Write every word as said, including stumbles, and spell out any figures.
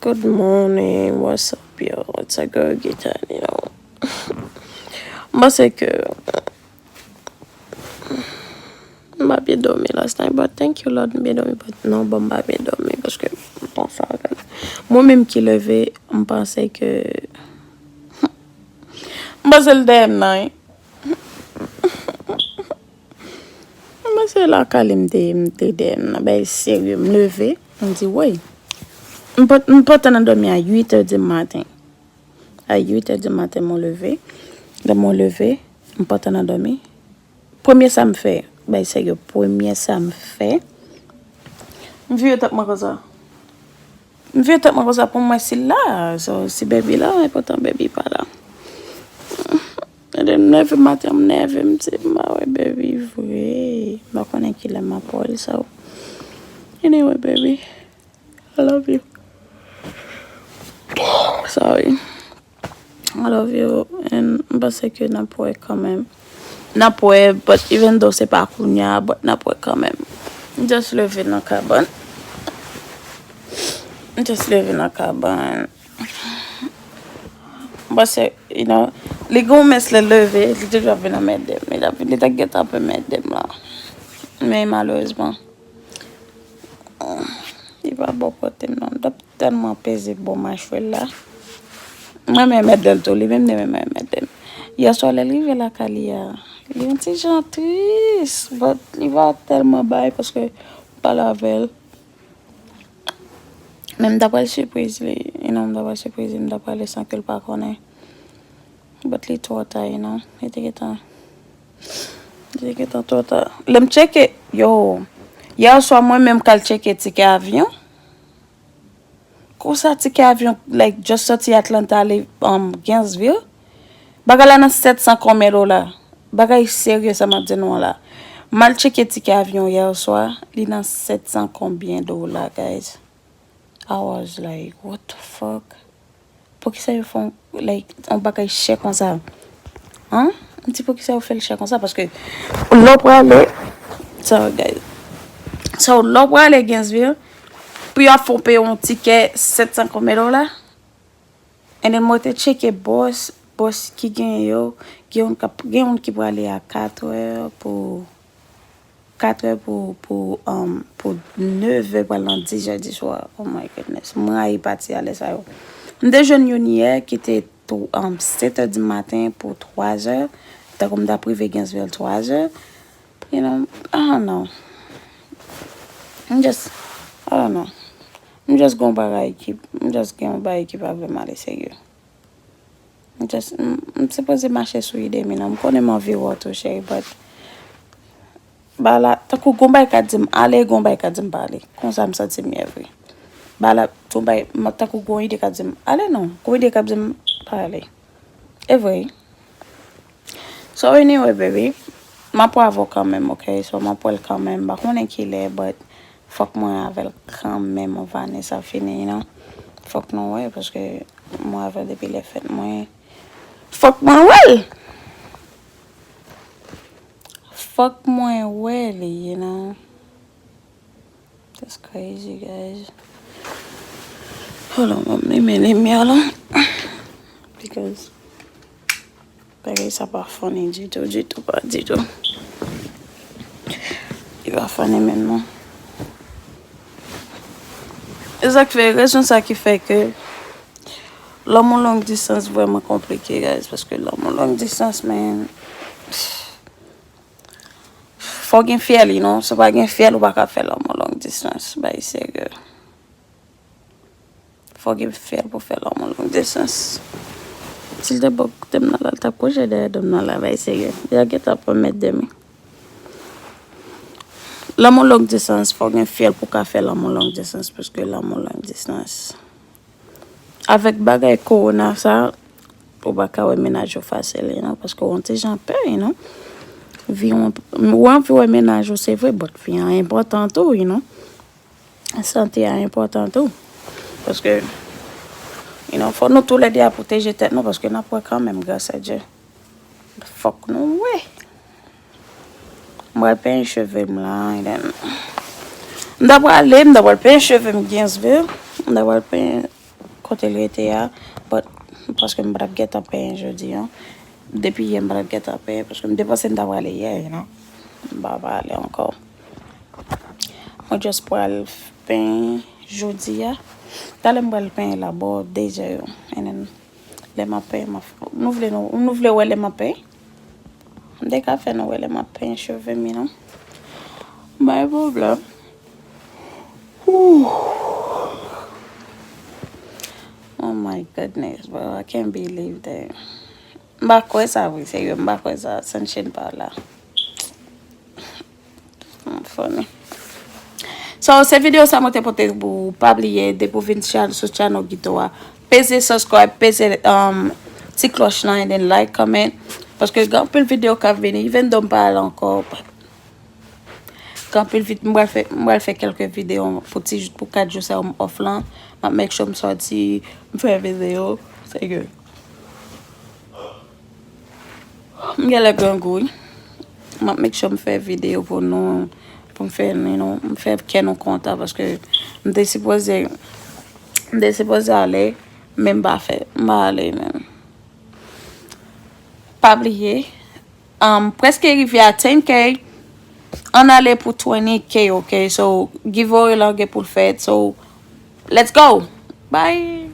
Good morning, what's up, yo? It's a girl Gitan, you know. M panse ke m pa byen dòmi last night, but thank you, Lord, m byen dòmi, but non, bon, m pa byen dòmi, paske m panse avè l. Mwen menm ki leve, m panse ke, m panse l dèyè m nan, wi. M panse lakay li m te, m te dèyè m nan, bagay serye, m leve, m di, woy. M pa t, m pa t nan dòmi a uit è di maten. A uit è di maten, mwen leve. Lè mwen leve, m pa t nan dòmi. Premye sa m fè, bay serye, premye sa m fè, m vire tèt mwen konsa. M vire tèt mwen konsa pou m wè si l la. So, si baby la, enpòtan baby pa la. And then m leve maten, m nève, m di, m pa wè baby vre. M pa konnen kilè m ap wè l, so. Anyway, baby, I love you. Sorry. I love you. And m panse ke n ap wè kanmenm. N ap wè, but even though se pa kounya, but n ap wè kanmenm. M just leve nan kabann. M just leve nan kabann. M panse, you know, li gon mès lè leve, li toujou ap vin anmède m. Li t ap, li t ap gentan ap anmède m la. Men malerezman, li pa bò kote m non. L t ap tèlman peze bò machwè l la. Mwen menm èdè l tou, li menm li menm èdè m. Yè swa lè l rive lakay li a, li yon ti jan tris, but li pa tèlman bay paske m pale avè l. Men m ta pral sipriz li, you know, m ta pral sipriz li, m ta prale san ke l pa konnen. But li twò ta, you know. Li te gentan, li te gentan twò ta. Lè m tcheke, yo, yè swa mwen menm k al tcheke tikè avyon. Konsa tikè avyon, like, just sòti Atlanta ale, um, Gainesville. Bagay la nan sèt san konbyen dola. Bagay serye sa m ap di nou an la. M al tcheke tikè avyon yè swa, li nan sèt san konbyen dola, guys. I was like, what the fuck? Poukisa yo fè yon, like, yon bagay chè konsa? Hein? M di poukisa yo fè l chè konsa? Paske lè w prale, sorry, guys. So, lè w prale Gainesville, pou yo ap fè w peye yon tikè sèt san konbyen dola? And then mwen te tcheke bòs, bòs ki genyen yo, gen youn k ap, gen youn ki prale a katrè pou, katrè pou, pou, um, pou nevè pral nan diz è di swa. Oh my goodness. Mwen rayi pati a lè sa yo. M te jwenn youn yè ki te tw-, um, sèt è di maten pou twazè. Tankou m t ap rive Gainesville twazè. You know, I don't know. M just, I don't know. M just gon bagay ki, m just gen yon bagay ki pa vle m ale serye. M just, m, m sipoze mache sou ide m, you know. M konnen m anvi wè w tou, cheri, but ba la, tankou gon bagay ka di m ale, gon bagay ka di m pa ale. Konsa m santi m ye vre. Ba la, gon bagay, m, tankou gon ide ka di m ale non, gon ide ka di m pa ale. E vre. So anyway, baby, m ap wè avè w kanmenm, ok? So m ap wè l kanmenm. M pa konnen kilè, but fòk mwen avè l kanmenm, on Vanessa fini, you know? Fòk nou wè, paske mwen avè l depi lè fèt mwen. Fòk mwen wè l! Fòk mwen wè li, you know? That's crazy, guys. Hold on, m ap limen limyè la. Because bagay sa pa funny ditou, ditou, pa ditou. Li pa funny menm non. E sa k fè, rezon sa ki fè ke lanmou long distance vrèman konplike, guys, paske lanmou long distance, man, fò gen fyèl, you know. Si w pa gen fyèl, ou pa ka fè lanmou long distance. Bagay serye. Fò gen fyèl pou fè lanmou long distance. Si l te bò kote m nan la, l t ap kouche dèyè do m nan la, bagay serye. Li a gentan pwomèt dèmen. Lanmou long distance, fò gen fyèl pou ka fè lanmou long distance, paske lanmou long distance. Avèk bagay kowona sa, ou pa ka wè mennaj ou fasil, you know, paske w yon ti jan pè, you know. Vi w, ou anvi wè mennaj ou, se vre, but vi an enpòtan tou, you know. Sante a enpòtan tou. Paske, you know, fò nou toulède a pwoteje tèt nou, paske n ap wè kanmenm, gras a Dye. Fòk nou wè. M pral penyen cheve m la, and then, m ta prale, m ta pral penyen cheve m Gainesville. M ta pral penyen, kote l rete a, but paske m pa t ap gentan penyen jodi a. Depi yè m pa t ap gentan penyen, paske m te panse m ta prale yè, you know. M pa prale ankò. Mwen just pral penyen jodi a. Talè m pral penyen la bò de zè yo. And then, lè m ap penyen, m ap, nou vle, nou, nou vle wè lè m ap penyen? M te ka fè nou wè lè m ap penyen cheve m, you know. Bay pwoblèm. Whew. Oh my goodness, bro. I can't believe that. M pa kwè sa vre, serye, m pa kwè sa. Sunshine pa la. Hmm, funny. So, se videyo sa mwen te pote pou ou. Pa bliye, depi w vin chan- sou channel Gito a, peze subscribe, peze um, ti klòch lan, and then like, comment. Paske gen anpil videyo k ap vini, even though m pa al ankò. Gen anpil vid, m pral fè, m pral fè kèlke videyo pou ti, pou kat jou sa yo m off lan. M ap make sure m sòti, m fè videyo. Serye. M genlè grangou, wi. M ap make sure m fè videyo pou nou, pou m fè, you know, m fè kè nou kontan, paske m te sipoze, m te sipoze ale, men m pa fè, m pa ale menm. Pa bliye, um, prèske rive a ten K, ann ale pou twenty K, ok? So, giveaway lan gen pou l fèt, so, let's go! Bye!